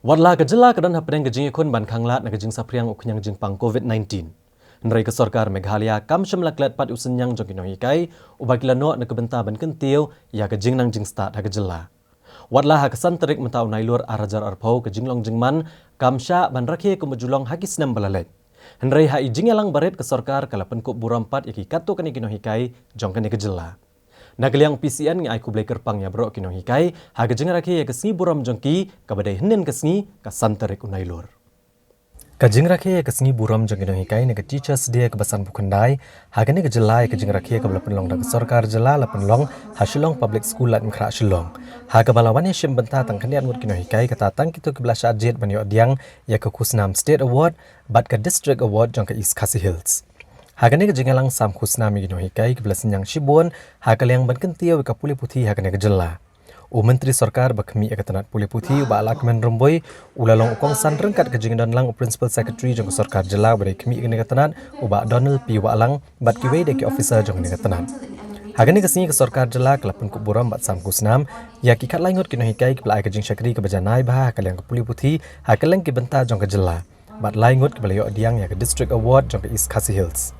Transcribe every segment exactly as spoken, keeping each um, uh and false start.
Wat la ka jylla ka don hapdeng ka jingïakhun ban khanglad na ka jingsaphriang u khñiang jingpang COVID nineteen, hynrei ka sorkar Meghalaya kam shym la klet pat ïa u synñiang jong ki nonghikai uba ki la noh na ka bynta ban kyntiew ïa ka jingnang jingstad ha ka jylla. Wat la ha ka san tarik mynta u Nailur ar hajar arphew ka jinglong jingman kam shah ban rakhe kumba ju long ha ki snem ba la leit, hynrei ha i jingïalang barit ka sorkar ka la pynkup burom pat ïa ki katto katne ki nonghikai jong kane ka jylla. Na ka liang u P C N ngi ai khublei kyrpang ïa baroh ki nonghikai ha ka jingrakhe ïa ka sngi burom jong ki kaba dei hynnin ka sngi, ka san tarik u Nailur. Ka jingrakhe ïa ka sngi burom jong ki nonghikai ne ka Teachers Day kaba sanphew khyndai ha kane ka jylla ïa ka jingrakhe kaba la pynlong da ka sorkar jylla la pynlong ha Shillong Public School, Laitumkhrah, Shillong, ha kaba la wan ïashim bynta tang khyndiat ngut ki nonghikai, kata tang kito kiba la shah jied ban ïoh pdiang ïa ka khusnam State Award bad ka District Award jong ka East Khasi Hills. Ha kane ka jingïalang sam khusnam ïa ki nonghikai kiba la synñiang shibun ha ka liang ban kyntiew ïa ka pule puthi ha kane ka jylla. U Myntri Sorkar ba khmih ïa ka tnat pule puthi u Bah Lahkmen Rymbui u la long u kongsan ryngkat ka jingdonlang u Principal Secretary jong ka sorkar jylla ba dei khmih ïa kane ka tnat u Bah Donald P Wahlang bad kiwei de ki officer jong kane ka tnat. Ha kane ka sngi ka sorkar jylla ka la pynkup burom bad sam khusnam ïa ki khatlai ngut ki nonghikai kiba la ai ka jingshakri kaba janai bha ha ka liang ka pule puthi ha kylleng ki bynta jong ka jylla, bad lai ngut kiba la ïoh pdiang ïa ka District Award jong ka East Khasi Hills.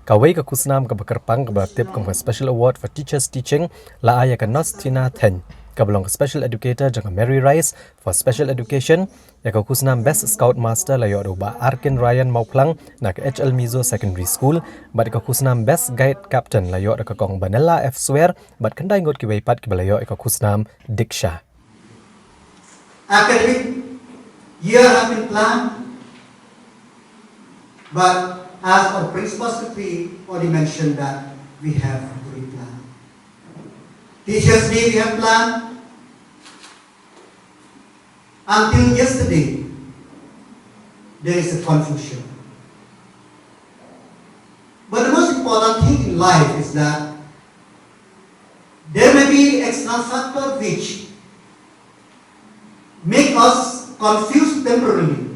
Kawei ka khusnam kaba kyrpang kaba la tip kum ka Special Award for Teachers Teaching la ai ïa ka Nosthina Theiñ kaba long ka Special Educator jong ka Mary Rice for Special Education. Ïa ka khusnam Best Scout Master la ïoh da u Bah Arkin Ryan Mawphlang na ka H L Mizo Secondary School, bad ïa ka khusnam Best Guide Captain la ïoh da ka Kong Banella F Swer bad khyndai ngut kiwei pat kiba la ïoh ïa ka khusnam Diksha. Academic year has been planned, but as our principal secretary already mentioned that we have to replan. Teachers Day we have planned. Until yesterday, there is a confusion. But the most important thing in life is that there may be external factor which make us confused temporarily,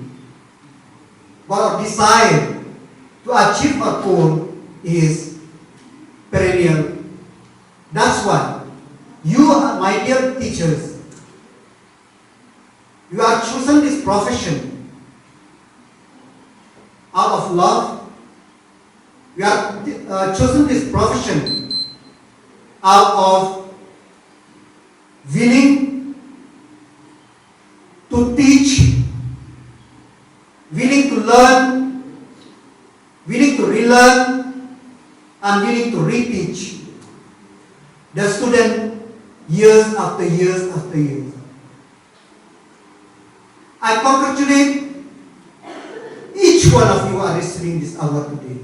but our desire to achieve our goal is perennial. That's why you, my dear teachers, you are chosen this profession out of love. You are uh, chosen this profession out of willing to teach, willing to learn, willing to relearn, and willing to reteach the student years after years after years. I congratulate each one of you who are receiving this award today.